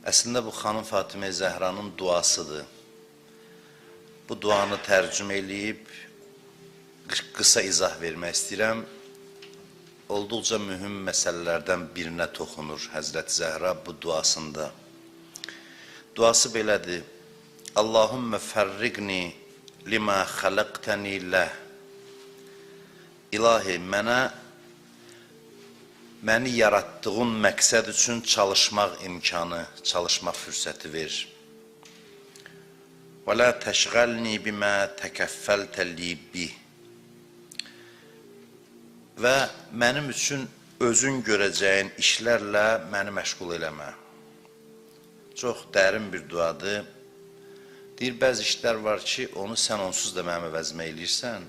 Əslində bu xanım Fatimə Zəhranın duasıdır. Bu duanı tərcümə eləyib qısa izah vermək istəyirəm. Olduqca mühüm məsələlərdən birinə toxunur Həzrət Zəhra bu duasında. Duası belədir: Allahümmə fərriqni limə xələqtəni ləh. İlahi, məni yaratdığın məqsəd üçün çalışmaq imkanı, çalışmaq fürsəti ver. Və la təşğəlni bimə təkəffəltə li bih. Və mənim üçün özün görəcəyin işlərlə məni məşğul eləmə. Çox dərin bir duadır. Deyir, bəzi işlər var ki, onu sən onsuz da mənim əvəzimə eləyirsən,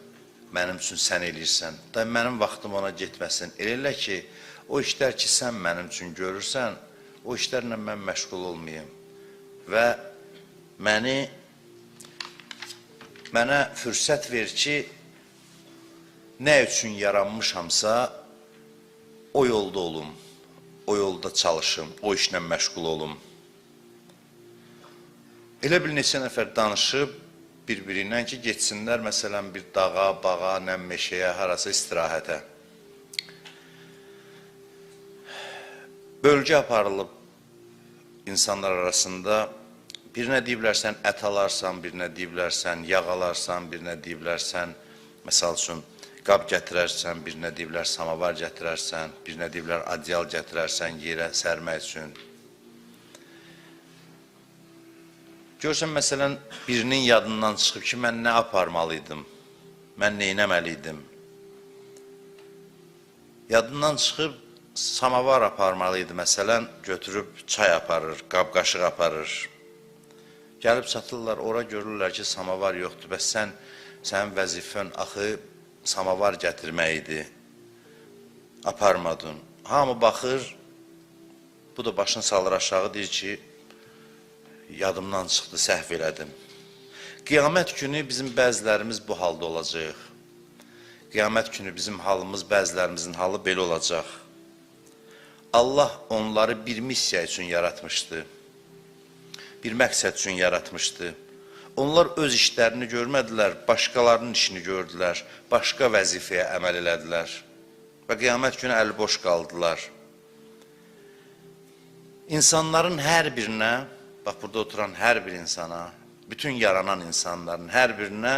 mənim üçün sən eləyirsən. Da mənim vaxtım ona getməsin. Elə elə ki, o işlər ki, sən mənim üçün görürsən, o işlərlə mən məşğul olmayım. Və mənə fürsət ver ki, nə üçün yaranmışamsa, o yolda olum, o yolda çalışım, o işlə məşğul olum. Elə bil neçə nəfər danışıb bir-birindən ki, getsinlər, məsələn, bir dağa, bağa, nə meşəyə, harasa istirahətə. Bölgə aparılıb insanlar arasında. Birinə deyiblər, sən ət alarsan, birinə deyiblər, sən yağ alarsan, birinə deyiblər, sən, məsəl üçün, qab gətirərsən, birinə deyiblər, samavar gətirərsən, birinə deyiblər, adyal gətirərsən yerə sərmək üçün. Görsən, məsələn, birinin yadından çıxıb ki, mən nə aparmalıydım, mən nə eləməliydim. Yadından çıxıb, samavar aparmalıydı, məsələn, götürüb çay aparır, qab-qaşıq aparır. Gəlib çatırlar, ora görürlər ki, samavar yoxdur. Bəs sənin vəzifən axı samavar gətirmək idi, aparmadın. Hamı baxır, bu da başını salır aşağı, deyir ki, yadımdan çıxdı, səhv elədim. Qiyamət günü bizim bəzilərimiz bu halda olacaq. Qiyamət günü bizim halımız, bəzilərimizin halı belə olacaq. Allah onları bir missiya üçün yaratmışdı. Bir məqsəd üçün yaratmışdı. Onlar öz işlərini görmədilər, başqalarının işini gördülər, başqa vəzifəyə əməl elədilər və qiyamət günü əli boş qaldılar. İnsanların hər birinə, bax burada oturan hər bir insana, bütün yaranan insanların hər birinə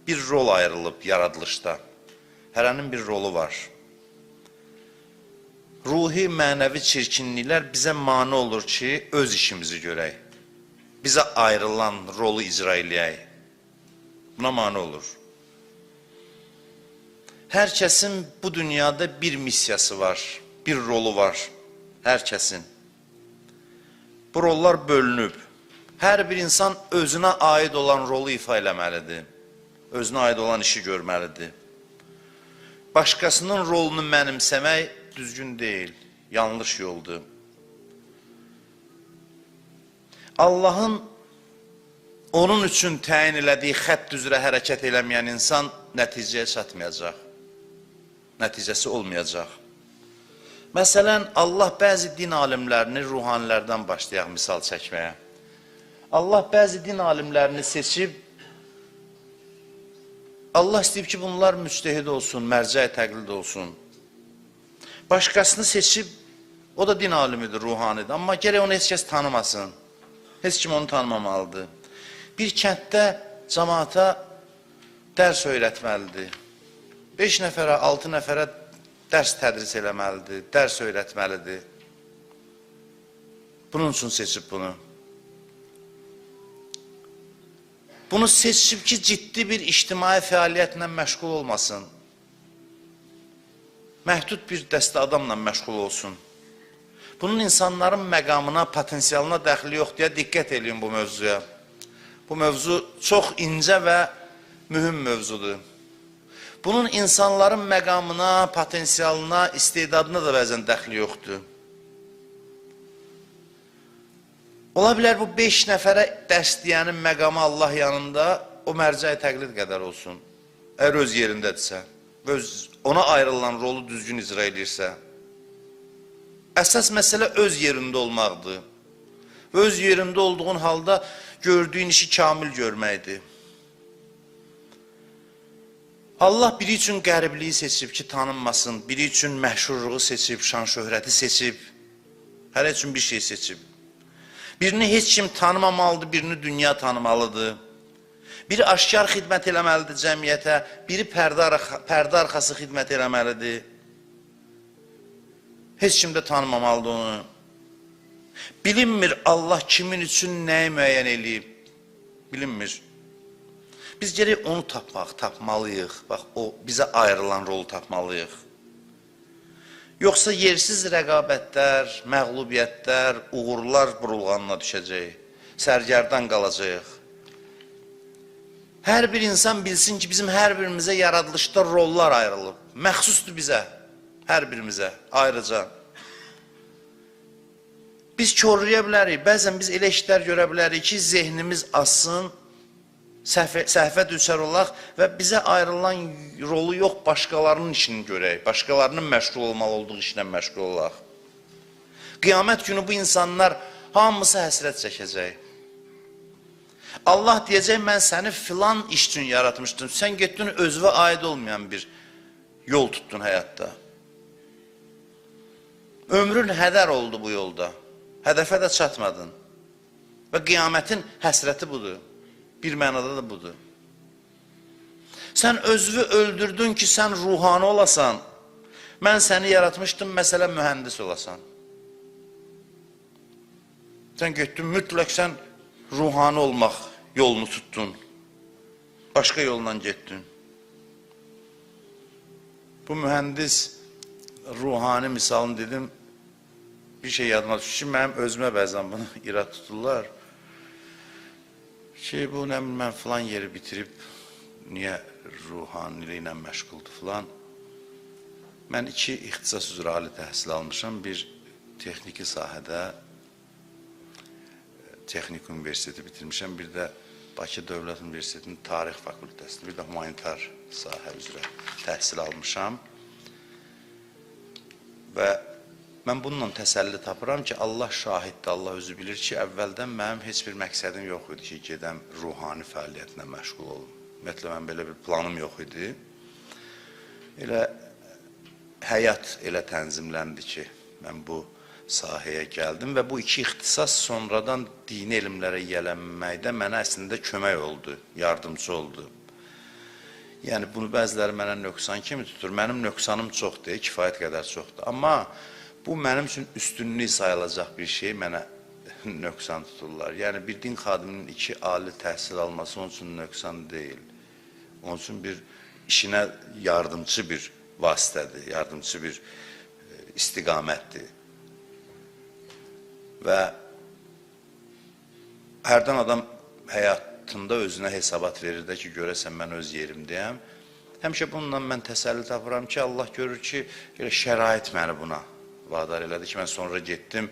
bir rol ayrılıb yaradılışda. Hərənin bir rolu var. Ruhi, mənəvi çirkinliklər bizə mane olur ki, öz işimizi görək. Bizə ayrılan rolu icra eləyək. Buna mane olur. Hər kəsin bu dünyada bir missiyası var, bir rolu var. Hər kəsin. Bu rollar bölünüb. Hər bir insan özünə aid olan rolu ifa eləməlidir. Özünə aid olan işi görməlidir. Başqasının rolunu mənimsəmək düzgün deyil, yanlış yoldur. Allahın onun üçün təyin elədiyi xətt üzrə hərəkət eləməyən insan nəticəyə çatmayacaq. Nəticəsi olmayacaq. Məsələn, Allah bəzi din alimlərini, ruhanilərdən başlayaq misal çəkməyə. Allah bəzi din alimlərini seçib, Allah istəyib ki, bunlar müctehid olsun, mərcə-i təqlid olsun. Başqasını seçib, o da din alimidir, ruhanidir. Amma gərək onu heç kəs tanımasın. Heç kim onu tanımamalıdır. Bir kənddə camaata dərs öyrətməlidir. 5 nəfərə, 6 nəfərə dərs tədris eləməlidir, dərs öyrətməlidir. Bunun üçün seçib bunu. Bunu seçib ki, ciddi bir ictimai fəaliyyətlə məşğul olmasın. Məhdud bir dəstə adamla məşğul olsun. Bunun insanların məqamına, potensialına dəxli yox deyə diqqət eləyin bu mövzuya. Bu mövzu çox incə və mühüm mövzudur. Bunun insanların məqamına, potensialına, istedadına da bəzən dəxli yoxdur. Ola bilər bu 5 nəfərə dərs deyənin məqamı Allah yanında o mərcə-i təqlid qədər olsun. Əgər öz yerindədirsə və ona ayrılan rolu düzgün icra edirsə. Əsas məsələ öz yerində olmaqdır. Öz yerində olduğun halda gördüyün işi kamil görməkdir. Allah biri üçün qəribliyi seçib ki, tanınmasın, biri üçün məşhurluğu seçib, şan şöhrəti seçib, hər üçün bir şey seçib. Birini heç kim tanımamalıdır, birini dünya tanımalıdır. Biri aşkar xidmət eləməlidir cəmiyyətə, biri pərdə arxası xidmət eləməlidir. Heç kim də tanımamalıdır onu. Bilinmir Allah kimin üçün nəyi müəyyən eləyib. Bilinmir. Biz gərək onu tapmalıyıq. Bax, o bizə ayrılan rolu tapmalıyıq. Yoxsa yersiz rəqabətlər, məğlubiyyətlər, uğurlar burulğanına düşəcək. Sərgərdan qalacaq. Hər bir insan bilsin ki, bizim hər birimizə yaradılışda rollar ayrılıb. Məxsusdur bizə, hər birimizə ayrıca. Biz korlaya bilərik, bəzən biz elə işlər görə bilərik ki, zehnimiz azsın, səhvə düçar olaq və bizə ayrılan rolu yox, başqalarının işini görək, başqalarının məşğul olmalı olduğu işlə məşğul olaq. Qiyamət günü bu insanlar hamısı həsrət çəkəcək. Allah deyəcək, mən səni filan iş üçün yaratmışdım, sən getdin özünə aid olmayan bir yol tutdun həyatda. Ömrün hədər oldu bu yolda, hədəfə də çatmadın və qiyamətin həsrəti budur. Bir mənada da budur. Sən özünü öldürdün ki, sən ruhani olasan. Mən səni yaratmışdım, məsələn, mühəndis olasan. Sən getdin, mütləq sən ruhani olmaq yolunu tutdun. Başqa yolla getdin. Bu mühəndis ruhani misalını dedim, bir şey yadıma düşdü ki, mənim özümə bəzən bunu irad tuturlar. Ki, bu, nə bilim, mən filan yeri bitirib, niyə ruhaniliklə məşğuldur filan. Mən iki ixtisas üzrə ali təhsil almışam. Bir texniki sahədə Texnik Universiteti bitirmişəm, bir də Bakı Dövlət Universitetinin Tarix Fakültəsində, bir də humanitar sahə üzrə təhsil almışam. Və mən bununla təsəlli tapıram ki, Allah şahiddir, Allah özü bilir ki, əvvəldən mənim heç bir məqsədim yox idi ki, gedəm ruhani fəaliyyətlə məşğul olum. Ümumiyyətlə, mənim belə bir planım yox idi. Elə həyat elə tənzimləndi ki, mən bu sahəyə gəldim və bu iki ixtisas sonradan dini elmlərə yiyələnməkdə mənə əslində kömək oldu, yardımcı oldu. Yəni, bunu bəziləri mənə nöqsan kimi tutur. Mənim nöqsanım çoxdur, kifayət qədər çoxdur. Amma bu, mənim üçün üstünlük sayılacaq bir şey mənə nöqsan tuturlar. Yəni, bir din xadiminin iki ali təhsil alması onun üçün nöqsan deyil. Onun üçün bir işinə yardımcı bir vasitədir, yardımcı bir istiqamətdir. Və hərdən adam həyatında özünə hesabat verir də ki, görəsən mən öz yerimdəyəm. Həmişə bununla mən təsəlli tapıram ki, Allah görür ki, elə şərait məni buna vadar elədi ki, mən sonra getdim,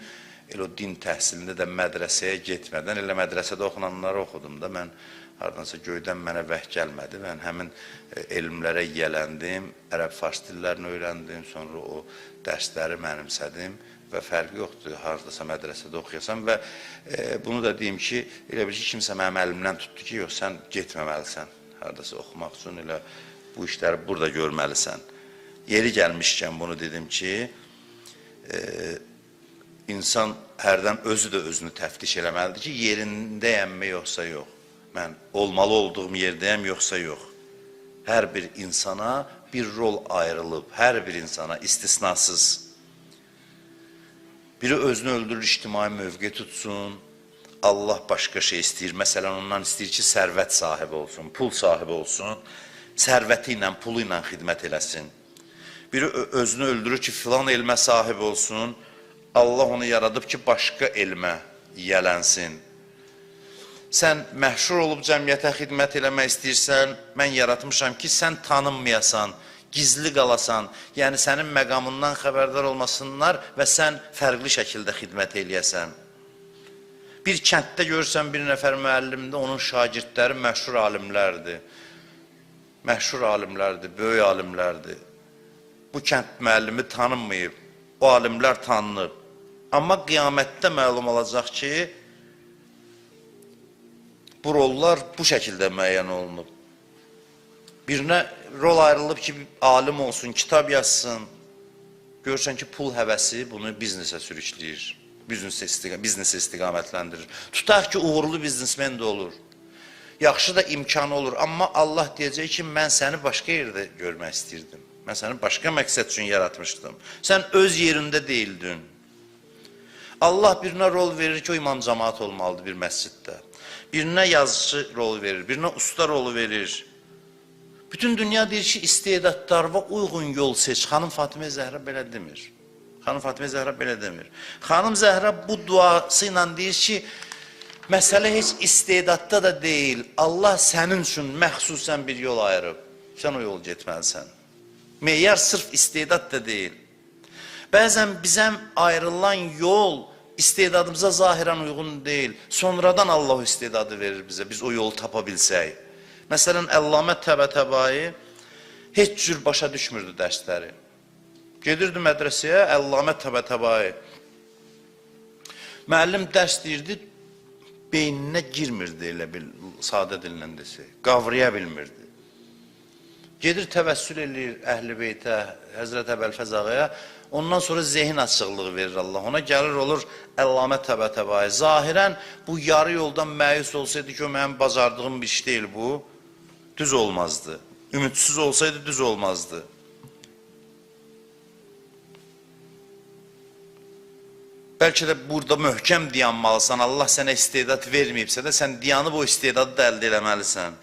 elə o din təhsilində də mədrəsəyə getmədən, elə mədrəsədə oxunanları oxudum da, mən hardansa göydən mənə vəh gəlmədi, mən həmin elmlərə yiyələndim, ərəb-fars dillərini öyrəndim, sonra o dərsləri mənimsədim və fərqi yoxdur, haradasa mədrəsədə oxuyasan və bunu da deyim ki, elə bil ki, kimsə mənim əlimdən tutdu ki, yox, sən getməməlisən, haradasa oxumaq üçün elə bu işləri burada görməlisən. Yeri gəlmişkən bunu dedim ki, insan hərdən özü də özünü təftiş eləməlidir ki, yerindəyəmmi yoxsa yox, mən olmalı olduğum yerdəyəm yoxsa yox. Hər bir insana bir rol ayrılıb, hər bir insana istisnasız. Biri özünü öldürür, ictimai mövqe tutsun, Allah başqa şey istəyir. Məsələn, ondan istəyir ki, sərvət sahibi olsun, pul sahibi olsun, sərvəti ilə, pulu ilə xidmət eləsin. Biri özünü öldürür ki, filan elmə sahib olsun, Allah onu yaradıb ki, başqa elmə yiyələnsin. Sən məşhur olub cəmiyyətə xidmət eləmək istəyirsən, mən yaratmışam ki, sən tanınmayasan, gizli qalasan, yəni sənin məqamından xəbərdar olmasınlar və sən fərqli şəkildə xidmət eləyəsən. Bir kənddə görürsən bir nəfər müəllimdir, onun şagirdləri məşhur alimlərdir. Məşhur alimlərdir, böyük alimlərdir. Bu kənd müəllimi tanınmayıb, o alimlər tanınıb. Amma qiyamətdə məlum olacaq ki, Bu rollar bu şəkildə müəyyən olunub. Birinə rol ayrılıb ki, alim olsun, kitab yazsın. Görürsən ki, pul həvəsi bunu biznesə sürükləyir, biznesə istiqamətləndirir. Tutaq ki, uğurlu biznesmen də olur. Yaxşı da imkanı olur. Amma Allah deyəcək ki, mən səni başqa yerdə görmək istəyirdim. Mən səni başqa məqsəd üçün yaratmışdım. Sən öz yerində deyildin. Allah birinə rol verir ki, o imam cəmaat olmalıdır bir məsciddə. Birinə yazıcı rol verir, birinə usta rolu verir. Bütün dünya deyir ki, istedadlarına uyğun yol seç. Xanım Fatimə Zəhra belə demir. Xanım Fatimə Zəhra belə demir. Xanım Zəhra bu duası ilə deyir ki, məsələ heç istedadda da deyil. Allah sənin üçün məxsusən bir yol ayırıb. Sən o yol getməlisən. Meyar sırf istedad da deyil. Bəzən bizə ayrılan yol istedadımıza zahirən uyğun deyil. Sonradan Allah o istedadı verir bizə, biz o yolu tapa bilsək. Məsələn, Əllamə Təbətəbai heç cür başa düşmürdü dərsləri. Gedirdi mədrəsəyə Əllamə Təbətəbai. Müəllim dərs deyirdi, beyninə girmirdi elə bir sadə dillə desək, qavraya bilmirdi. Gedir təvəssül eləyir Əhl-i Beytə, Həzrət Əbəlfəz ağaya, ondan sonra zehin açıqlığı verir Allah. Ona gəlir olur Əllamə Təbətəbai. Zahirən bu yarı yoldan məyus olsaydı ki, o mənim bacardığım bir iş deyil bu, düz olmazdı. Ümidsiz olsaydı düz olmazdı. Bəlkə də burada möhkəm dayanmalısan, Allah sənə istedad verməyibsə də, sən dayanıb o istedadı da əldə eləməlisən.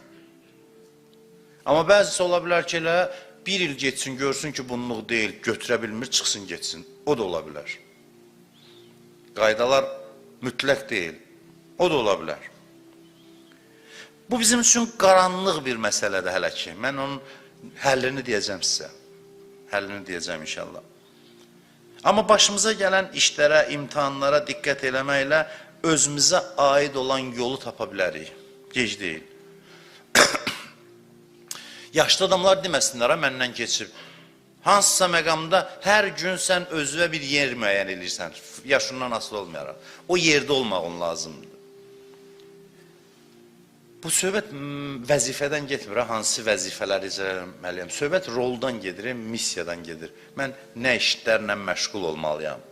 Amma bəzisi ola bilər ki, elə bir il getsin, görsün ki, bunluq deyil, götürə bilmir, çıxsın, getsin. O da ola bilər. Qaydalar mütləq deyil. O da ola bilər. Bu bizim üçün qaranlıq bir məsələdir hələ ki. Mən onun həllini deyəcəm sizə. Həllini deyəcəm inşallah. Amma başımıza gələn işlərə, imtahanlara diqqət eləməklə özümüzə aid olan yolu tapa bilərik. Gec deyil. Yaşlı adamlar deməsinlər, məndən keçib. Hansısa məqamda hər gün sən özünə bir yer müəyyən edirsən, yaşından asılı olmayaraq. O yerdə olmağın lazımdır. Bu söhbət vəzifədən getmir, hansı vəzifələri icra etməliyəm. Söhbət roldan gedir, missiyadan gedir. Mən nə işlərlə məşğul olmalıyam?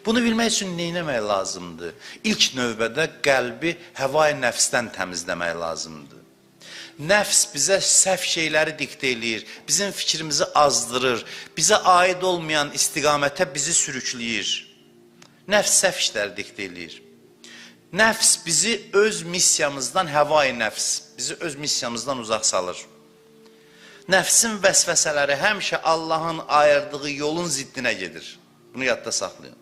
Bunu bilmək üçün nə etmək lazımdır? İlk növbədə qəlbi həvai nəfsdən təmizləmək lazımdır. Nəfs bizə səhv şeyləri diktə eləyir, bizim fikrimizi azdırır, bizə aid olmayan istiqamətə bizi sürükləyir. Nəfs səhv işləri diktə eləyir. Nəfs bizi öz missiyamızdan, həvai nəfs, bizi öz missiyamızdan uzaq salır. Nəfsin vəsvəsələri həmişə Allahın ayırdığı yolun ziddinə gedir. Bunu yadda saxlayın.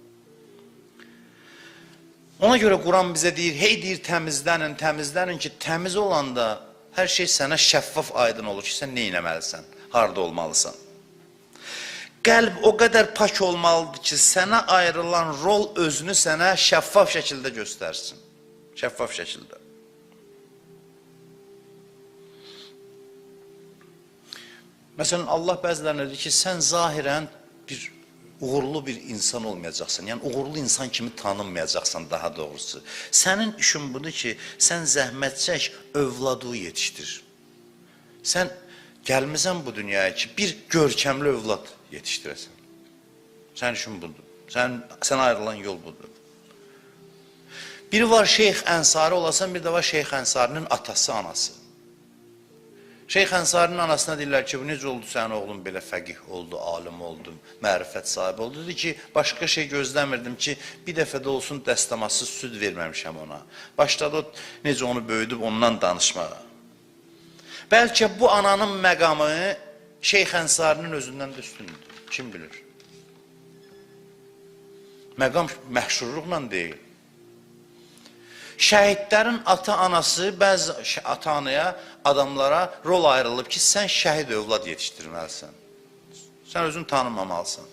Ona görə Quran bizə deyir, hey deyir, təmizlənin, təmizlənin ki, təmiz olanda hər şey sənə şəffaf aydın olur ki, sən nə eləməlisən, harada olmalısan. Qəlb o qədər pak olmalıdır ki, sənə ayrılan rol özünü sənə şəffaf şəkildə göstərsin. Şəffaf şəkildə. Məsələn, Allah bəzilərinə deyir ki, sən zahirən bir uğurlu bir insan olmayacaqsan. Yəni, uğurlu insan kimi tanınmayacaqsan daha doğrusu. Sənin işin budur ki, sən zəhmət çək, övladı yetişdir. Sən gəlmisən bu dünyaya ki, bir görkəmli övlad yetişdirəsən. Sənin işin budur. Sən ayrılan yol budur. Biri var Şeyx Ənsari olasan, bir də var Şeyx Ənsarinin atası, anası. Şeyx Ənsarinin anasına deyirlər ki, bu necə oldu sənin oğlun belə fəqih oldu, alim oldu, mərifət sahibi oldu. Dedi ki, başqa şey gözləmirdim ki, bir dəfə də olsun dəstəmasız süd verməmişəm ona. Başladı o, necə onu böyüdüb ondan danışmağa. Bəlkə bu ananın məqamı Şeyx Ənsarinin özündən də üstündür. Kim bilir? Məqam məşhurluqla deyil. Şəhidlərin ata-anası, bəzi ata-anaya, adamlara rol ayrılıb ki, sən şəhid övlad yetişdirməlisən. Sən özünü tanımamalısan.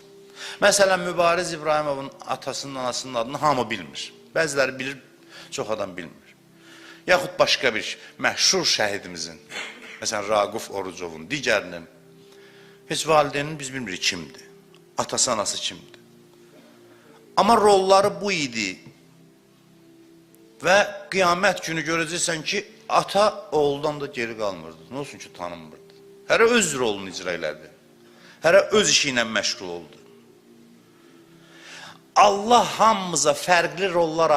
Məsələn, Mübariz İbrahimovun atasının, anasının adını hamı bilmir. Bəziləri bilir, çox adam bilmir. Yaxud başqa bir məşhur şəhidimizin, məsələn, Raquf Orucovun, digərinin, heç valideynin biz bilmirik kimdir, atası, anası kimdir. Amma rolları bu idi. Və qiyamət günü görəcəksən ki, ata oğuldan da geri qalmırdı. Nə olsun ki, tanınmırdı. Hərə öz rolunu icra elədi. Hərə öz işi ilə məşğul oldu. Allah hamımıza fərqli rollar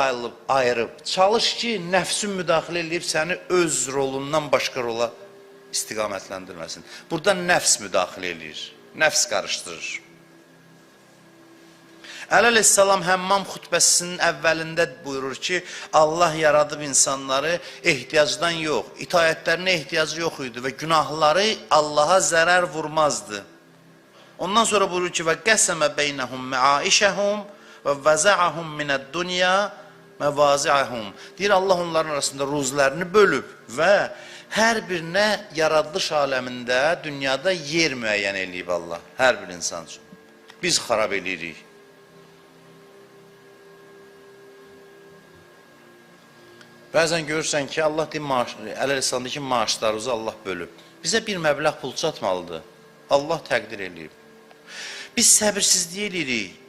ayırıb. Çalış ki, nəfsin müdaxilə eləyib səni öz rolundan başqa rola istiqamətləndirməsin. Burada nəfs müdaxilə eləyir, nəfs qarışdırır. Əli əleyhissalam Həmmam xutbəsinin əvvəlində buyurur ki, Allah yaradıb insanları ehtiyacdan yox, itaətlərinə ehtiyacı yox idi və günahları Allaha zərər vurmazdı. Ondan sonra buyurur ki, və qəsəmə beynəhum məaişəhum və vəzəəhum minəd-dünya məvaziəhum. Deyir, Allah onların arasında ruzilərini bölüb və hər birinə yaradılış aləmində, dünyada yer müəyyən eləyib Allah, hər bir insan üçün. Biz xarab eləyirik. Bəzən görürsən ki, Allah deyir, Əli əleyhissalam deyir ki, maaşlarınızı Allah bölüb. Bizə bir məbləğ pul çatmalıdır. Allah təqdir eləyib. Biz səbirsizlik eləyirik.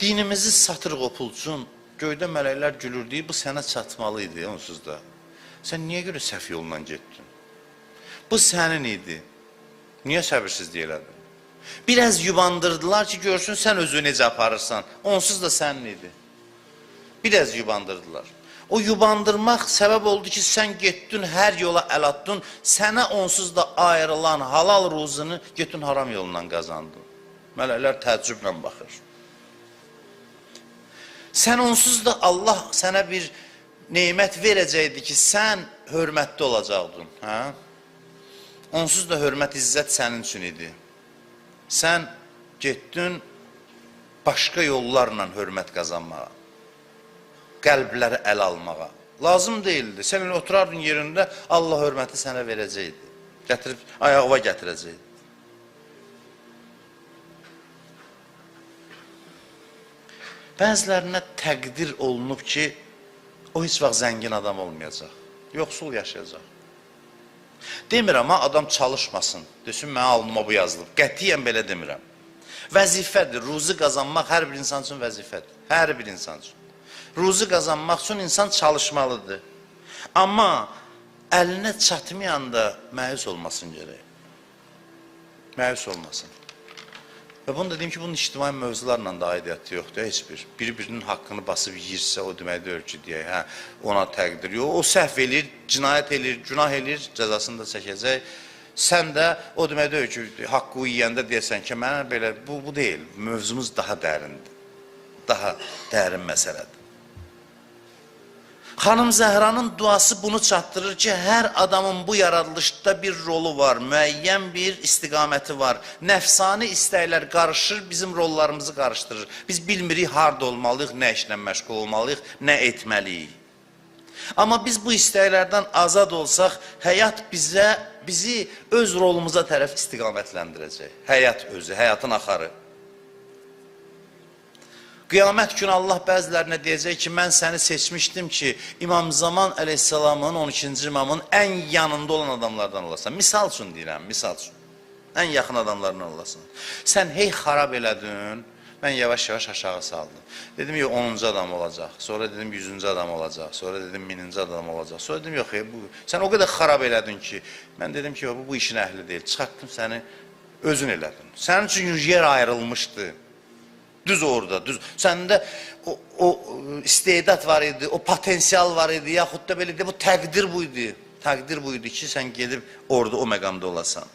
Dinimizi satırıq o pul üçün. Göydə mələklər gülür, deyir, bu sənə çatmalı idi onsuz da. Sən niyə görə səhv yolla getdin? Bu sənin idi. Niyə səbirsizlik elədin? Biraz yubandırdılar ki, görsün sən özünü necə aparırsan. Onsuz da sənin idi. Biraz yubandırdılar. O yubandırmaq səbəb oldu ki, sən getdin, hər yola əl atdın, sənə onsuz da ayrılan halal ruzunu getdin, haram yolundan qazandın. Mələklər təəccüblə baxır. Sən onsuz da Allah sənə bir nemət verəcəkdi ki, sən hörmətli olacaqdın. Hə? Onsuz da hörmət, izzət sənin üçün idi. Sən getdin başqa yollarla hörmət qazanmağa, qəlbləri əl almağa. Lazım deyildi. Sən elə oturardın yerində, Allah hörməti sənə verəcəkdi. Gətirib, ayağıva gətirəcəkdi. Bəzilərinə təqdir olunub ki, o heç vaxt zəngin adam olmayacaq. Yoxsul yaşayacaq. Demirəm, ha, adam çalışmasın. Desin, mənə alnıma bu yazılıb. Qətiyyən belə demirəm. Vəzifədir. Ruzi qazanmaq hər bir insan üçün vəzifədir. Hər bir insan üçün. Ruzi qazanmaq üçün insan çalışmalıdır. Amma əlinə çatmayanda məyus olmasın gərək. Məyus olmasın. Və bunu da deyim ki, bunun ictimai mövzularla da aidiyyəti yoxdur, heç bir. Bir-birinin haqqını basıb yiyirsə, o demək deyil ki, deyək, hə, ona təqdir. Yox, o səhv eləyir, cinayət eləyir, günah eləyir, cəzasını da çəkəcək. Sən də o demək deyil ki, haqqı yiyəndə deyəsən ki, mənə belə, bu deyil, mövzumuz daha dərindir. Daha dərin məsələdir. Xanım Zəhranın duası bunu çatdırır ki, hər adamın bu yaradılışda bir rolu var, müəyyən bir istiqaməti var. Nəfsani istəklər qarışır, bizim rollarımızı qarışdırır. Biz bilmirik harda olmalıyıq, nə işlə məşğul olmalıyıq, nə etməliyik. Amma biz bu istəklərdən azad olsaq, həyat bizi öz rolumuza tərəf istiqamətləndirəcək. Həyat özü, həyatın axarı. Qiyamət günü Allah bəzilərinə deyəcək ki, mən səni seçmişdim ki, İmam Zaman əleyhissalamın, 12-ci imamın ən yanında olan adamlardan olasan. Misal üçün deyirəm, misal üçün. Ən yaxın adamlardan olasan. Sən hey xarab elədin, mən yavaş-yavaş aşağı saldım. Dedim, yox, 10-cu adam olacaq, sonra dedim, 100-cü adam olacaq, sonra dedim, 1000-ci adam olacaq, sonra dedim, yox, sən o qədər xarab elədin ki, mən dedim ki, bu işin əhli deyil, çıxartdım səni, özün elədin. Sənin üçün yer ayrılmışdı. Düz orada, düz. Səndə o istedad var idi, o potensial var idi, yaxud da belə də bu təqdir bu idi. Təqdir bu idi ki, sən gedib orada o məqamda olasan.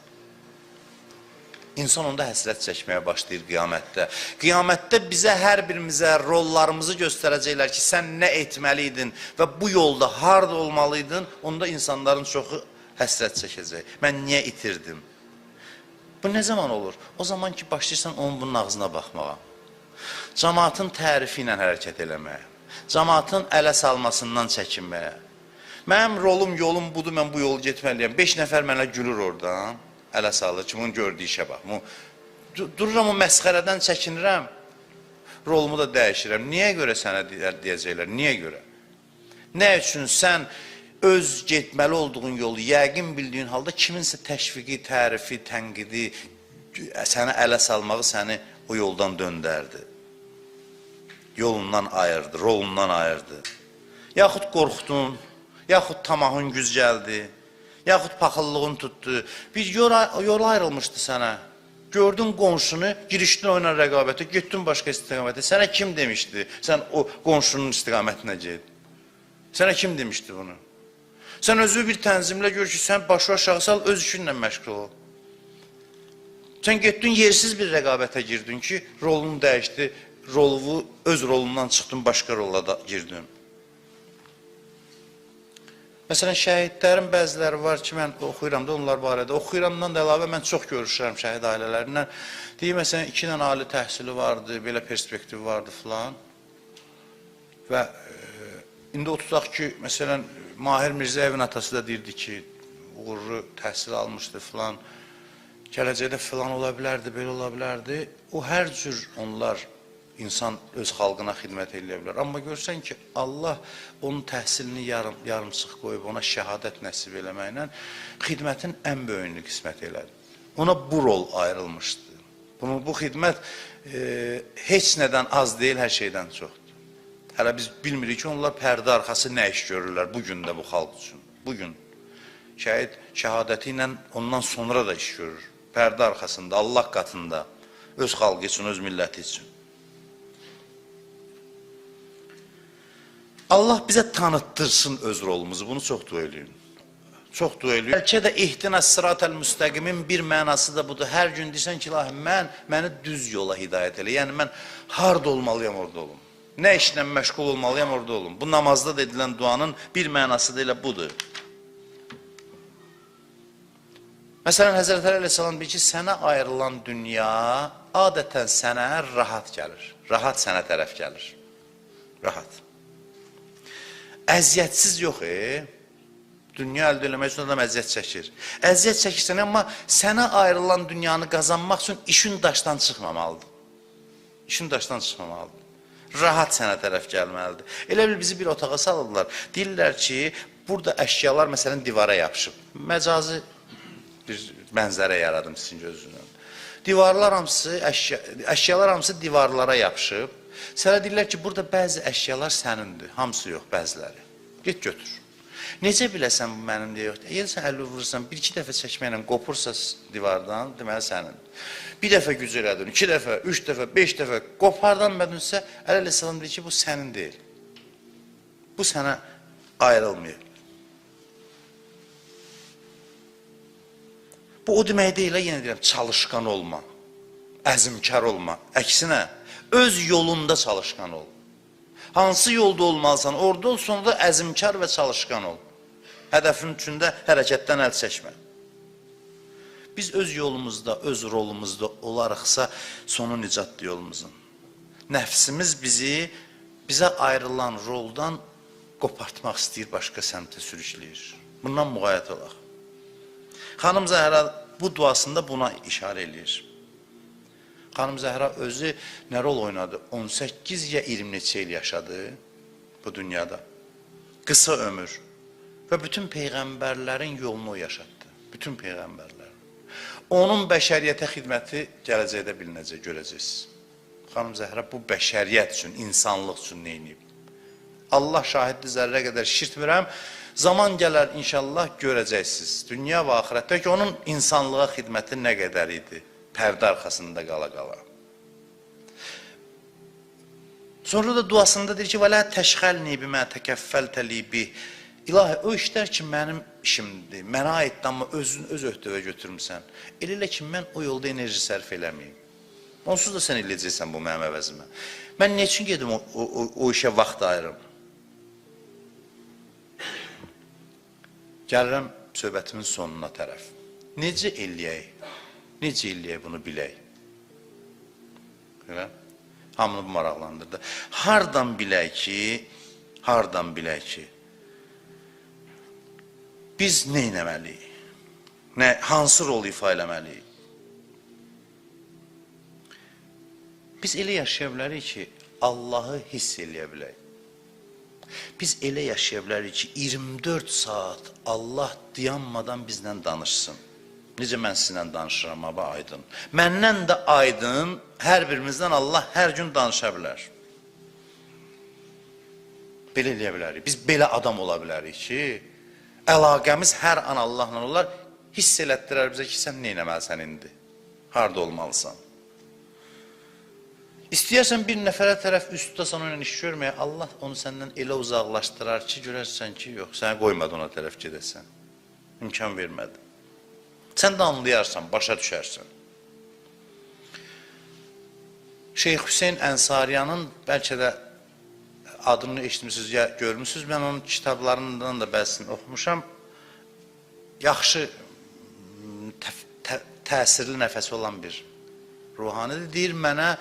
İnsan onda həsrət çəkməyə başlayır qiyamətdə. Qiyamətdə bizə, hər birimizə rollarımızı göstərəcəklər ki, sən nə etməliydin və bu yolda harada olmalıydın, onda insanların çoxu həsrət çəkəcək. Mən niyə itirdim? Bu nə zaman olur? O zaman ki, başlayırsan onun bunun ağzına baxmağa. Cəmaatın tərifi ilə hərəkət eləməyə, cəmaatın ələ salmasından çəkinməyə. Mənim rolum, yolum budur, mən bu yolu getməliyəm. 5 nəfər mənə gülür oradan, ələ salır ki, bunun gördüyü işə bax. Dururam o məsxərədən çəkinirəm, rolumu da dəyişirəm. Niyə görə sənə deyəcəklər, niyə görə? Nə üçün sən öz getməli olduğun yolu yəqin bildiyin halda kiminsə təşviqi, tərifi, tənqidi, sənə ələ salmağı səni o yoldan döndərdi. Yolundan ayırdı, rolundan ayırdı. Yaxud qorxdun, yaxud tamahın güc gəldi, yaxud paxıllığın tutdu. Bir yol ayrılmışdı sənə. Gördün qonşunu, girişdin oyla rəqabətə, getdin başqa istiqamətə. Sənə kim demişdi? Sən o qonşunun istiqamətinə get. Sənə kim demişdi bunu? Sən özünü bir tənzimlə gör ki, sən başı aşağı sal, öz işinlə məşğul ol. Sən getdin, yersiz bir rəqabətə girdin ki, rolunu dəyişdi, rolunu, öz rolundan çıxdın, başqa rola da girdin. Məsələn, şəhidlərin bəziləri var ki, mən oxuyuram da onlar barədə. Oxuyuramdan da əlavə mən çox görüşürəm şəhid ailələrindən. Deyir, məsələn, 2 dənə ali təhsili vardı, belə perspektivi vardı filan. Və indi o tutaq ki, məsələn, Mahir Mirzəyevin atası da deyirdi ki, uğurlu təhsil almışdı filan, gələcəkdə filan ola bilərdi, belə ola bilərdi. O hər cür onlar insan öz xalqına xidmət eləyə bilər. Amma görsən ki, Allah onun təhsilini yarımçıq qoyub, ona şəhadət nəsib eləməklə xidmətin ən böyüyünü qismət elədi. Ona bu rol ayrılmışdı. Bu xidmət heç nədən az deyil, hər şeydən çoxdur. Hələ biz bilmirik ki, onlar pərdə arxası nə iş görürlər bugün də bu xalq üçün. Bugün şəhid şəhadəti ilə ondan sonra da iş görür. Pərdə arxasında, Allah qatında, öz xalqı üçün, öz milləti üçün. Allah bizə tanıtdırsın öz rolumuzu, bunu çox dua eləyin. Çox dua eləyin. Bəlkə də ihdina sıratəl müstəqimin bir mənası da budur. Hər gün deyirsən ki, ilahi, məni düz yola hidayət elə. Yəni, mən harada olmalıyam, orada olum. Nə işlə məşğul olmalıyam, orada olum. Bu namazda da edilən duanın bir mənası da elə budur. Məsələn, Həzrət Əli əleyhissalam deyir ki, sənə ayrılan dünya adətən sənə rahat gəlir. Rahat sənə tərəf gəlir. Rahat. Əziyyətsiz yox, Dünya əldə eləmək üçün adam əziyyət çəkir. Əziyyət çəkirsən, amma sənə ayrılan dünyanı qazanmaq üçün işin daşdan çıxmamalıdır. İşin daşdan çıxmamalıdır. Rahat sənə tərəf gəlməlidir. Elə bil bizi bir otağa salırlar. Deyirlər ki, burada əşyalar məsələn divara yapışıb. Məcazi bir mənzərə yaradım sizin gözünüzün önündə. Divarlar hamısı, əşyalar hamısı divarlara yapışıb. Sənə deyirlər ki, burada bəzi əşyalar sənindir. Hamısı yox, bəziləri. Get götür. Necə biləsən bu mənim deyə yoxdur? Əgər sən əli vurursan, bir-iki dəfə çəkməklə qopursa divardan, deməli sənindir. Bir dəfə güc elədin, 2 dəfə, 3 dəfə, 5 dəfə qopardan mədinsə, Əli əleyhissalam deyir ki, bu sənin deyil. Bu sənə ayrılmayır. Bu o demək deyil, yenə deyirəm, çalışqan olma, əzmkar olma. Əksinə, öz yolunda çalışqan ol. Hansı yolda olmalısan, orada ol, sonra da əzmkar və çalışqan ol. Hədəfin üçündə hərəkətdən əl çəkmə. Biz öz yolumuzda, öz rolumuzda olarıqsa, sonu nicatdır yolumuzun. Nəfsimiz bizə ayrılan roldan qopartmaq istəyir, başqa səmtə sürükləyir. Bundan müğayət olaq. Xanım Zəhra bu duasında buna işarə eləyir. Xanım Zəhra özü nə rol oynadı? 18 ya 20 neçə il yaşadı bu dünyada. Qısa ömür. Və bütün peyğəmbərlərin yolunu o yaşatdı. Bütün peyğəmbərlərin. Onun bəşəriyyətə xidməti gələcəkdə bilinəcək, görəcəksiniz. Xanım Zəhra bu bəşəriyyət üçün, insanlıq üçün neyniyib? Allah şahiddir, zərrə qədər şişirtmirəm. Zaman gələr inşallah görəcəksiniz. Dünya və axirətdə ki, onun insanlığa xidməti nə qədər idi? Pərdə arxasında qala-qala. Sonra da duasında deyir ki, وَلَا تَشْخَلْنِي بِمَا تَكَفَّلْتَ لِي بِهِ. İlahi, o işlər ki, mənim işimdir, mənə aiddir, amma özünü öz öhdəvə götürmüsən. Elə elə ki, mən o yolda enerji sərf eləməyim. Onsuz da sən eləyəcəksən bu mənim əvəzimə. Mən nə üçün gedim o işə vaxt ayırım? Gəlirəm söhbətimin sonuna tərəf. Necə eləyək? Necə eləyək bunu bilək? Elə? Hamını bu maraqlandırdı. Hardan bilək ki, biz nə eləməliyik? Hansı rol ifa eləməliyik? Biz elə yaşaya bilərik ki, Allahı hiss eləyə bilək. Biz elə yaşaya bilərik ki, 24 saat Allah dayanmadan bizlə danışsın. Necə mən sizinlə danışıram, aba, aydın. Məndən də aydın, hər birimizdən Allah hər gün danışa bilər. Belə eləyə bilərik. Biz belə adam ola bilərik ki, əlaqəmiz hər an Allahla olar, hiss elətdirər bizə ki, sən nə eləməlisən indi? Harada olmalısan? İstəyərsən bir nəfərə tərəf üst tutasan, onunla iş görməyə, Allah onu səndən elə uzaqlaşdırar ki, görərsən ki, yox, sənə qoymadı ona tərəf gedəsən. İmkan vermədi. Sən də anlayarsan, başa düşərsən. Şeyx Hüseyn Ənsariyanın bəlkə də adını eşitmişsiniz, ya görmüsünüz. Mən onun kitablarından da bəzisini oxumuşam. Yaxşı, təsirli nəfəsi olan bir ruhanidir. Deyir mənə,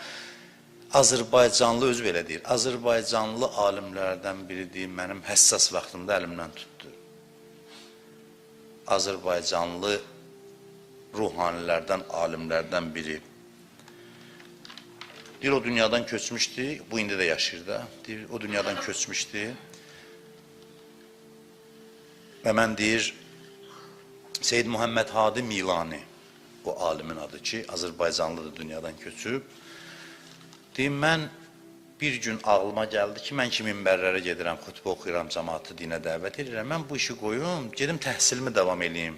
Azərbaycanlı, özü belə deyir, Azərbaycanlı alimlərdən biri deyir, mənim həssas vaxtımda əlimdən tutdu. Azərbaycanlı ruhanilərdən, alimlərdən biri. Deyir, o dünyadan köçmüşdü, bu indi də yaşayır da, deyir, o dünyadan köçmüşdü. Və mən deyir, Seyid Muhammed Hadi Milani, o alimin adı ki, Azərbaycanlıdır, dünyadan köçüb. Deyir, mən bir gün ağlıma gəldi ki, mən ki minbərlərə gedirəm, xütbə oxuyuram, cəmaatı dinə dəvət edirəm, mən bu işi qoyum, gedim təhsilimi davam eləyim.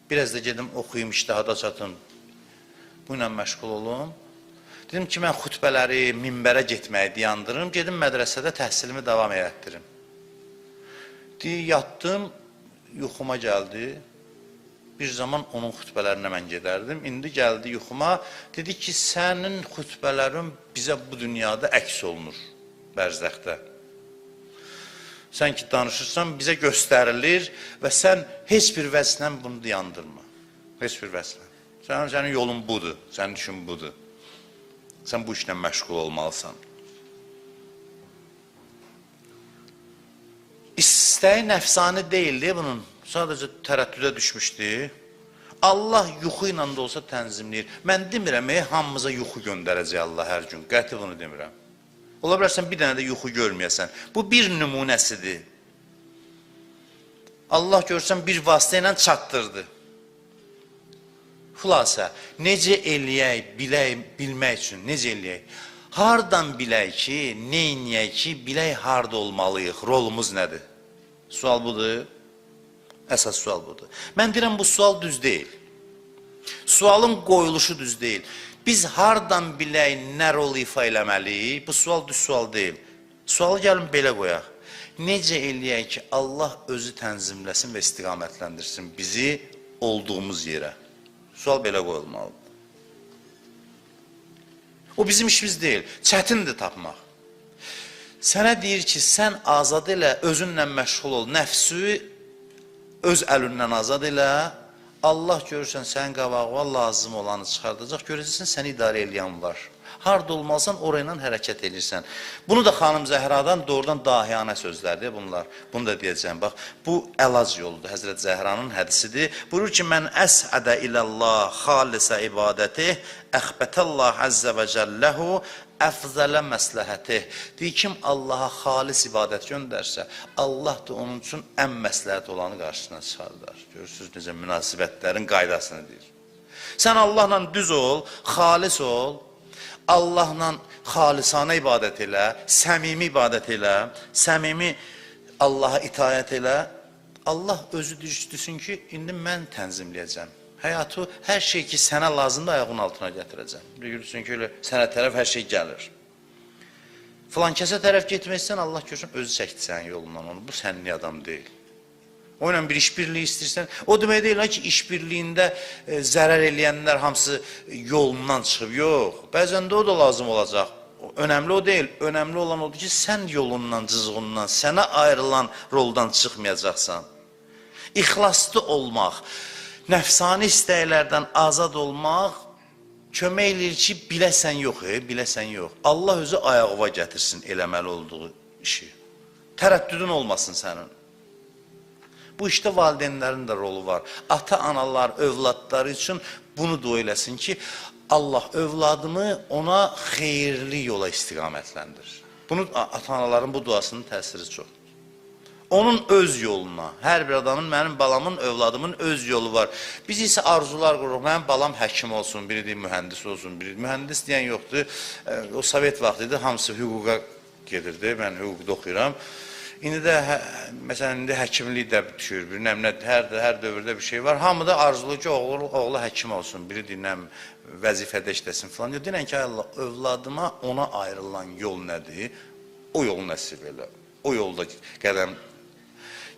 Biraz da gedim oxuyum, iştihada çatım, bu ilə məşğul olum. Dedim ki, mən xütbələri, minbərə getməyi dayandırım, gedim mədrəsədə təhsilimi davam elətdirim. Deyir, yatdım, yuxuma gəldi. Bir zaman onun xütbələrinə mən gedərdim. İndi gəldi yuxuma, dedi ki, sənin xütbələrin bizə bu dünyada əks olunur, bərzəxdə. Sən ki, danışırsan, bizə göstərilir və sən heç bir vəzlə bunu dayandırma. Heç bir vəzlə. Sənin yolun budur, sənin işin budur. Sən bu işlə məşğul olmalısan. İstəyi nəfsani deyildi bunun. Sadəcə tərəddüdə düşmüşdü. Allah yuxu ilə də olsa tənzimləyir. Mən demirəm, hamımıza yuxu göndərəcək Allah hər gün. Qəti bunu demirəm. Ola bilərsən, bir dənə də yuxu görməyəsən. Bu bir nümunəsidir. Allah görsən, bir vasitə ilə çatdırdı. Xülasə, necə eləyək, bilək, bilmək üçün, necə eləyək? Hardan bilək ki, neyniyək ki, bilək harda olmalıyıq, rolumuz nədir? Sual budur, əsas sual budur. Mən deyirəm, bu sual düz deyil. Sualın qoyuluşu düz deyil. Biz hardan bilək, nə rol ifa eləməliyik? Bu sual düz sual deyil. Sualı gəlin belə qoyaq. Necə eləyək ki, Allah özü tənzimləsin və istiqamətləndirsin bizi olduğumuz yerə? Sual belə qoyulmalıdır. O bizim işimiz deyil, çətindir tapmaq. Sənə deyir ki, sən azad elə, özünlə məşğul ol, nəfsi öz əlindən azad elə, Allah görürsən, sənin qabağına lazım olanı çıxardacaq, görəcəksən, səni idarə eləyən var. Harada olmalısan, orayla hərəkət edirsən. Bunu da xanım Zəhradan doğrudan dahiyanə sözlərdir bunlar. Bunu da deyəcəyəm, bax, bu əlac yoludur. Həzrət Zəhranın hədisidir. Buyurur ki, mən əsədə ilallah xalisə ibadətih, əxbətəllah əzzə və cəlləhu əfzələ məsləhətih. Deyir, kim Allaha xalis ibadət göndərsə, Allah da onun üçün ən məsləhət olanı qarşısına çıxardar. Görürsünüz, necə münasibətlərin qaydasını deyir. Sən Allahla düz ol, xalis ol, Allahla xalisanə ibadət elə, səmimi ibadət elə, səmimi Allaha itaət elə. Allah özü düşsün ki, indi mən tənzimləyəcəm. Həyatı, hər şey ki sənə lazımdır, ayağının altına gətirəcəm. Görürsün ki, elə sənə tərəf hər şey gəlir. Filan kəsə tərəf getməksən, Allah görsün, özü çəkdi sənin yolundan onu. Bu sənli adam deyil. O ilə bir işbirliyi istəyirsən, o demək deyil ki, işbirliyində zərər eləyənlər hamısı yolundan çıxıb. Yox, bəzən də o da lazım olacaq. Önəmli o deyil. Önəmli olan odur ki, sən yolundan, cızığından, sənə ayrılan roldan çıxmayacaqsan. İxlaslı olmaq, nəfsani istəklərdən azad olmaq kömək eləyir ki, biləsən yox, biləsən yox. Allah özü ayağıva gətirsin eləməli olduğu işi. Tərəddüdün olmasın sənin. Bu işdə valideynlərin də rolu var. Ata-analar övladları üçün bunu dua eləsin ki, Allah övladımı ona xeyirli yola istiqamətləndirir. Bunu ata-anaların bu duasının təsiri çox. Onun öz yoluna, hər bir adamın, mənim balamın, övladımın öz yolu var. Biz isə arzular qururuq, mənim balam həkim olsun, biri deyir mühəndis olsun, biri mühəndis deyən yoxdur. O Sovet vaxtı idi, hamısı hüquqa gedirdi, mən hüquqda oxuyuram. İndi də, məsələn, indi həkimlik də düşür, bir nə, hər dövrdə bir şey var. Hamı da arzuluyor ki, oğlu həkim olsun, biri deyir, vəzifədə işləsin filan. Deyirən ki, Allah, övladıma ona ayrılan yol nədir? O yol nəsib elə, o yolda qədəm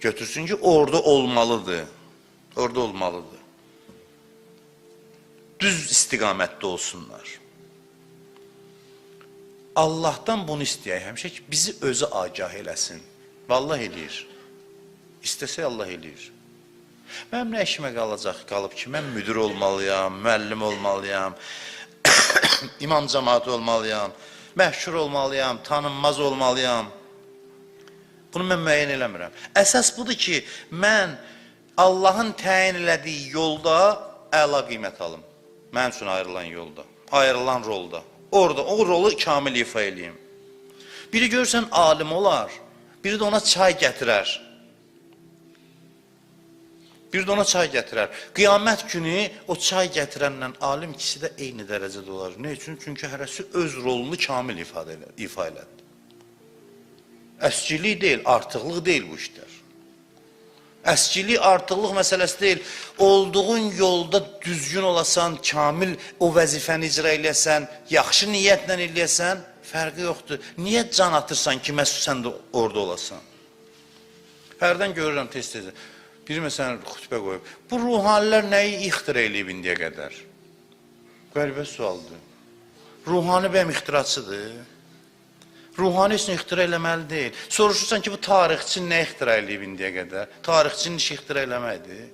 götürsün ki, orada olmalıdır, orada olmalıdır. Düz istiqamətdə olsunlar. Allahdan bunu istəyək həmişə ki, bizi özü agah eləsin. Vallah eləyir. İstəsə Allah eləyir. Mənim nə işimə qalacaq, qalıb ki, mən müdür olmalıyam, müəllim olmalıyam, imam cəmaatı olmalıyam, məşhur olmalıyam, tanınmaz olmalıyam. Bunu mən müəyyən eləmirəm. Əsas budur ki, mən Allahın təyin elədiyi yolda əla qiymət alım. Mənim üçün ayrılan yolda, ayrılan rolda. Orada o rolu kamil ifa eləyim. Biri görürsən alim olar, biri də ona çay gətirər. Biri də ona çay gətirər. Qiyamət günü o çay gətirənlə alim ikisi də eyni dərəcədə olar. Nə üçün? Çünki hərəsi öz rolunu kamil ifa elədi. Əskilik deyil, artıqlıq deyil bu işlər. Əskilik, artıqlıq məsələsi deyil. Olduğun yolda düzgün olasan, kamil o vəzifəni icra eləyəsən, yaxşı niyyətlə eləyəsən, fərqi yoxdur. Niyə can atırsan ki, məhz sən də orada olasan? Hərdən görürəm tez-tez. Biri məsələn xütbə qoyub. Bu ruhanilər nəyi ixtira eləyib indiyə qədər? Qəribə sualdır. Ruhani bəyəm ixtiraçıdır. Ruhani üçün ixtira eləməli deyil. Soruşursan ki, bu tarixçi nə ixtira eləyib indiyə qədər? Tarixçinin işi ixtira eləməkdir.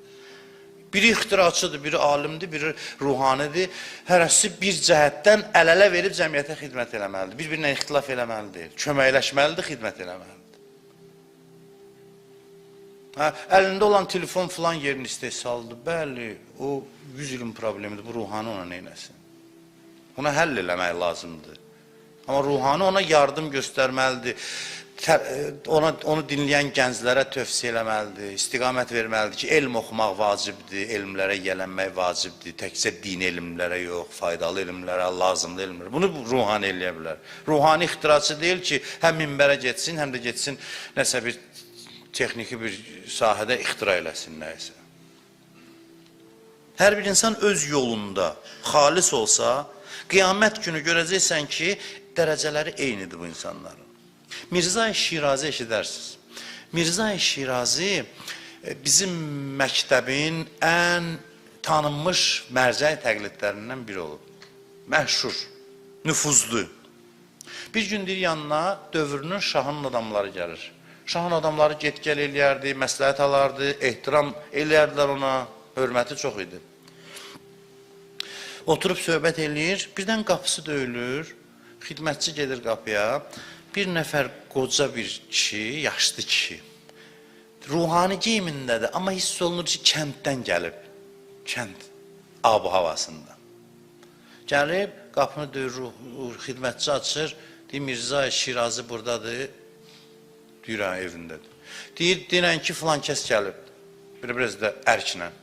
Biri ixtiraçıdır, biri alimdir, biri ruhanidir. Hərəsi bir cəhətdən əl-ələ verib cəmiyyətə xidmət eləməlidir. Bir-birinə ixtilaf eləməli deyil. Köməkləşməlidir, xidmət eləməlidir. Hə, əlində olan telefon filan yerin istehsalıdır. Bəli, o 100 ilin problemidir. Bu ruhani ona neynəsin? Ona həll eləmək lazımdır. Amma ruhani ona yardım göstərməlidir, onu dinləyən gənclərə tövsiyə eləməlidir, istiqamət verməlidir ki, elm oxumaq vacibdir, elmlərə yiyələnmək vacibdir, təkcə dini elmlərə yox, faydalı elmlərə, lazımlı elmlərə. Bunu ruhani eləyə bilər. Ruhani ixtiraçı deyil ki, həm minbərə getsin, həm də getsin nəsə bir texniki bir sahədə ixtira eləsin nəyisə. Hər bir insan öz yolunda xalis olsa, qiyamət günü görəcəksən ki, dərəcələri eynidir bu insanların. Mirzə-i Şirazi eşidərsiniz. Mirzə-i Şirazi bizim məktəbin ən tanınmış mərcəi təqlidlərindən biri olub. Məşhur, nüfuzlu. Bir gün deyir yanına dövrünün şahının adamları gəlir. Şahın adamları get-gəl eləyərdi, məsləhət alardı, ehtiram eləyərdilər ona, hörməti çox idi. Oturub söhbət eləyir, birdən qapısı döyülür, xidmətçi gedir qapıya, bir nəfər qoca bir kişi, yaşlı kişi, ruhani geyimindədir, amma hiss olunur ki, kənddən gəlib, kənd ab havasında. Gəlib, qapını döyür, xidmətçi açır, deyir, Mirzə Şirazi buradadır, deyir, hə, evindədir. Deyir, deyirən ki, filan kəs gəlib, biraz da ərklə.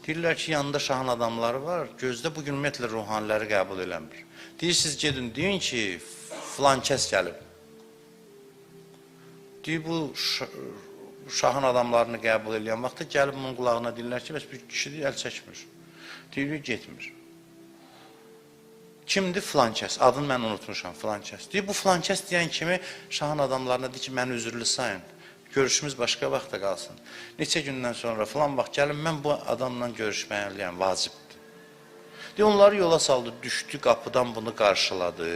Deyirlər ki, yanında şahın adamları var, gözdə bugün ümumiyyətlə ruhaniləri qəbul eləmir. Deyir, siz gedin, deyin ki, filan kəs gəlib. Deyir, bu şahın adamlarını qəbul eləyən vaxtda gəlib bunun qulağına deyirlər ki, bəs bir kişi əl çəkmir. Deyir, getmir. Kimdir? Filan kəs. Adını mən unutmuşam, filan kəs. Deyir, bu filan kəs deyən kimi şahın adamlarına deyir ki, məni üzürlü sayın. Görüşümüz başqa vaxta qalsın. Neçə gündən sonra filan vaxt gəlin, mən bu adamla görüşməliyəm, vacibdir. Deyir, onları yola saldı, düşdü qapıdan bunu qarşıladı.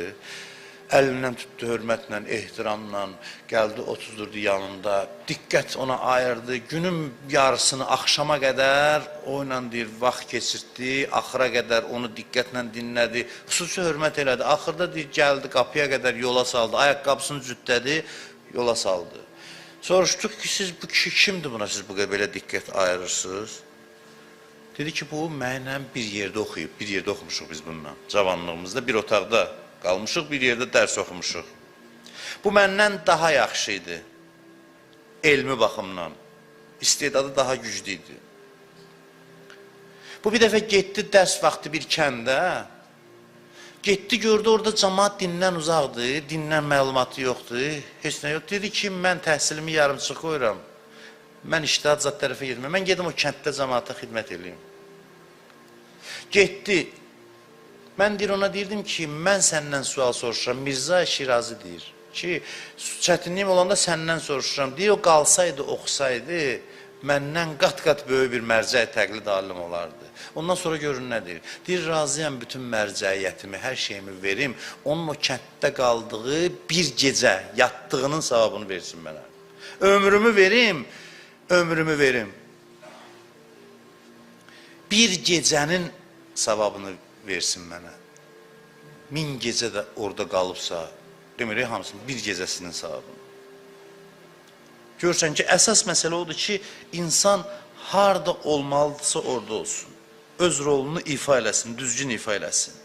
Əlindən tutdu, hörmətlə, ehtiramla, gəldi, oturdurdu yanında, diqqət ona ayırdı, günün yarısını axşama qədər o ilə deyir, vaxt keçirtdi, axıra qədər onu diqqətlə dinlədi, xüsusi hörmət elədi. Axırda deyir, gəldi, qapıya qədər yola saldı, ayaqqabısını cütlədi, yola saldı. Soruşduq ki, siz bu kişi kimdir buna, siz bu qədər belə diqqət ayırırsınız? Dedi ki, bu mənlə bir yerdə oxuyub, bir yerdə oxumuşuq biz bununla, cavanlığımızda bir otaqda qalmışıq, bir yerdə dərs oxumuşuq. Bu məndən daha yaxşı idi, elmi baxımdan, istedadı daha güclü idi. Bu bir dəfə getdi dərs vaxtı bir kəndə, Getdi, gördü, orada camaat dindən uzaqdır, dindən məlumatı yoxdur, heç nə yox. Dedi ki, mən təhsilimi yarımçıq qoyuram, mən iştihad zat tərəfə getməm, mən gedim o kənddə camaata xidmət eləyim. Getdi, mən deyir, ona deyirdim ki, mən səndən sual soruşuram, Mirza Şirazi deyir ki, çətinliyim olanda səndən soruşuram. Deyir, o qalsaydı, oxusaydı, məndən qat-qat böyük bir mərcəi təqlid alim olardı. Ondan sonra görün nə deyir? Deyir, razıyam bütün mərcəiyyətimi, hər şeyimi verim, onun o kənddə qaldığı bir gecə yatdığının savabını versin mənə. Ömrümü verim, ömrümü verim. Bir gecənin savabını versin mənə. 1000 gecə də orada qalıbsa, demirik hamısının bir gecəsinin savabını. Görürsən ki, əsas məsələ odur ki, insan harda olmalıdırsa orada olsun. Öz rolunu ifa eləsin, düzgün ifa eləsin.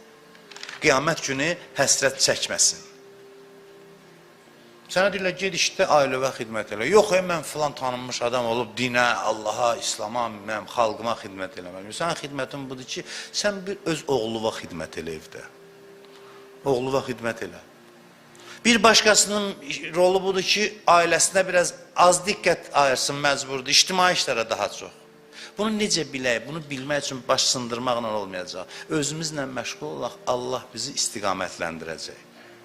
Qiyamət günü həsrət çəkməsin. Sənə deyirlər, ged işdə ailəvə xidmət elə. Yox, mən filan tanınmış adam olub dinə, Allaha, İslama, mən xalqıma xidmət eləməliyim. Sənin xidmətin budur ki, sən bir öz oğluva xidmət elə evdə. Oğluva xidmət elə. Bir başqasının rolu budur ki, ailəsinə biraz az diqqət ayırsın, məcburdur, ictimai işlərə daha çox. Bunu necə bilək? Bunu bilmək üçün baş sındırmaqla olmayacaq. Özümüzlə məşğul olaq, Allah bizi istiqamətləndirəcək.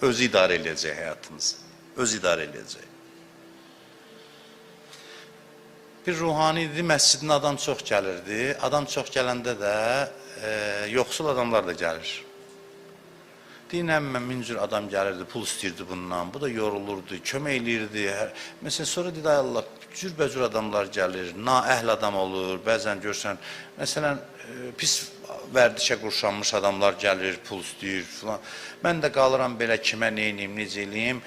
Özü idarə eləyəcək həyatımızı. Özü idarə eləyəcək. Bir ruhani idi, məscidinə adam çox gəlirdi. Adam çox gələndə də yoxsul adamlar da gəlir. Deyinəm, mən min cür adam gəlirdi, pul istəyirdi bundan, bu da yorulurdu, kömək eləyirdi. Məsələn, sonra dedi, ay Allah, cürbəcür adamlar gəlir, naəhl adam olur, bəzən görsən, məsələn, pis vərdişə qurşanmış adamlar gəlir, pul istəyir filan. Mən də qalıram belə, kimə, neyniyim, necə eləyim.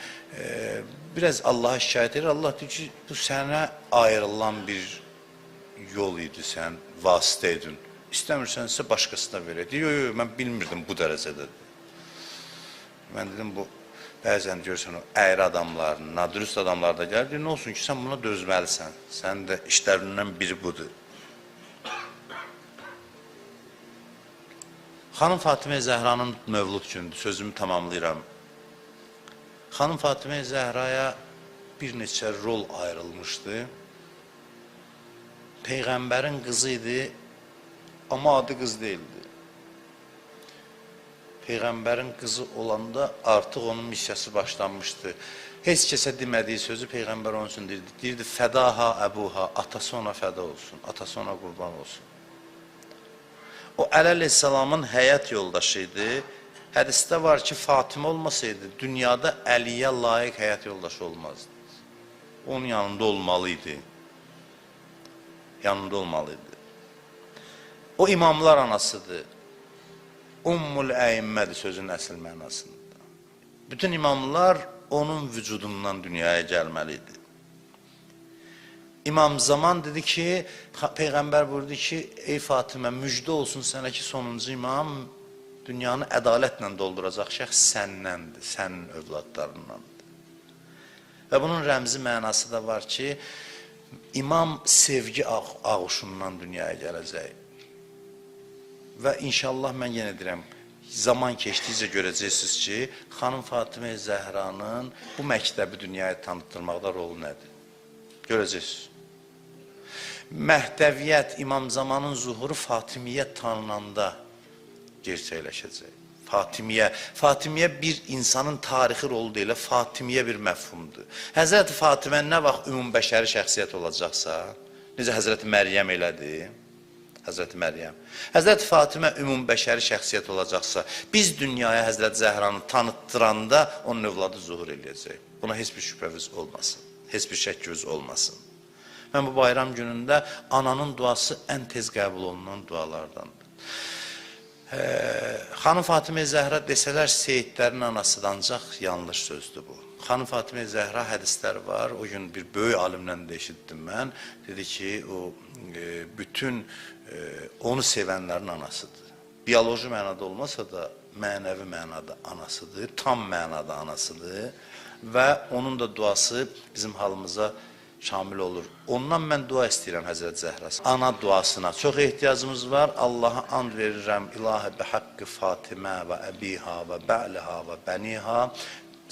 Biraz Allaha şikayət edir, Allah deyir ki, bu sənə ayrılan bir yol idi, sən vasitə edin. İstəmirsənsə başqasına verək. Deyir, yox, yox, mən bilmirdim bu dərəcədə. Mən dedim, bu, bəzən görürsən, o əyri adamlar, nadürüst adamlar da gəlir, deyir, nə olsun ki, sən buna dözməlisən, sənin də işlərindən biri budur. Xanım Fatimə Zəhranın mövlud günüdür, sözümü tamamlayıram. Xanım Fatimə Zəhraya bir neçə rol ayrılmışdı. Peyğəmbərin qızı idi, amma adı qız deyildi. Peyğəmbərin qızı olanda artıq onun missiyası başlanmışdı. Heç kəsə demədiyi sözü Peyğəmbər onun üçün deyirdi. Deyirdi, fədaha əbuha, atası ona fəda olsun, atası ona qurban olsun. O, Əli əleyhissalamın həyat yoldaşı idi. Hədisdə var ki, Fatimə olmasaydı, dünyada Əliyə layiq həyat yoldaşı olmazdı. Onun yanında olmalı idi. Yanında olmalı idi. O, imamlar anasıdır. Ummul əyimmədir sözün əsl mənasında. Bütün imamlar onun vücudundan dünyaya gəlməli idi. İmam Zaman dedi ki, Peyğəmbər buyurdu ki, ey Fatimə, müjdə olsun sənə ki, sonuncu imam dünyanı ədalətlə dolduracaq şəxs səndəndir, sənin övladlarındandır. Və bunun rəmzi mənası da var ki, imam sevgi ağuşundan dünyaya gələcək. Və inşallah mən yenə deyirəm, zaman keçdikcə görəcəksiniz ki, Xanım Fatimə Zəhranın bu məktəbi dünyaya tanıtdırmaqda rolu nədir? Görəcəksiniz. Məhdəviyyət, İmam Zamanın zuhuru Fatimiyyət tanınanda gerçəkləşəcək. Fatimiyyə, Fatimiyyə bir insanın tarixi rolu deyil, Fatimiyyə bir məfhumdur. Həzrəti Fatimə nə vaxt ümumbəşəri şəxsiyyət olacaqsa, necə Həzrəti Məryəm elədi, Həzrəti Məryəm. Həzrəti Fatimə ümumbəşəri şəxsiyyət olacaqsa, biz dünyaya Həzrəti Zəhranı tanıtdıranda onun övladı zuhur eləyəcək. Buna heç bir şübhəmiz olmasın, heç bir şəkkimiz olmasın. Mən bu bayram günündə ananın duası ən tez qəbul olunan dualardandır. Xanım Fatimə Zəhra desələr seyidlərin anasıdır, ancaq yanlış sözdür bu. Xanım Fatimə Zəhra hədislər var, o gün bir böyük alimlə də eşitdim mən. Dedi ki, o bütün onu sevənlərin anasıdır. Bioloji mənada olmasa da mənəvi mənada anasıdır, tam mənada anasıdır və onun da duası bizim halımıza şamil olur. Ondan mən dua istəyirəm Həzrət Zəhra. Ana duasına çox ehtiyacımız var. Allaha and verirəm. İlahi bi haqqı Fatimə və əbiha və bə'liha və bəniha.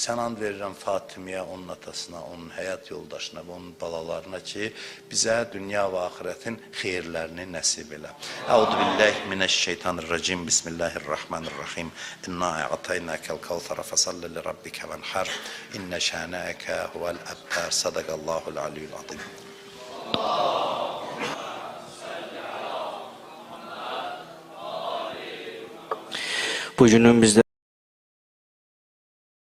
Sən and verirəm Fatimiyə, onun atasına, onun həyat yoldaşına və onun balalarına ki, bizə dünya və axirətin xeyirlərini nəsib elə. Əudu billahi minəşşeytanirracim. Bismillahirrahmanirrahim. İnna a'taynakal kavsara fasalli li rabbike venhar. İnne şanəəkə huvel ebter. Sadaqallahul aliyyul azim. Bu günün bizlərə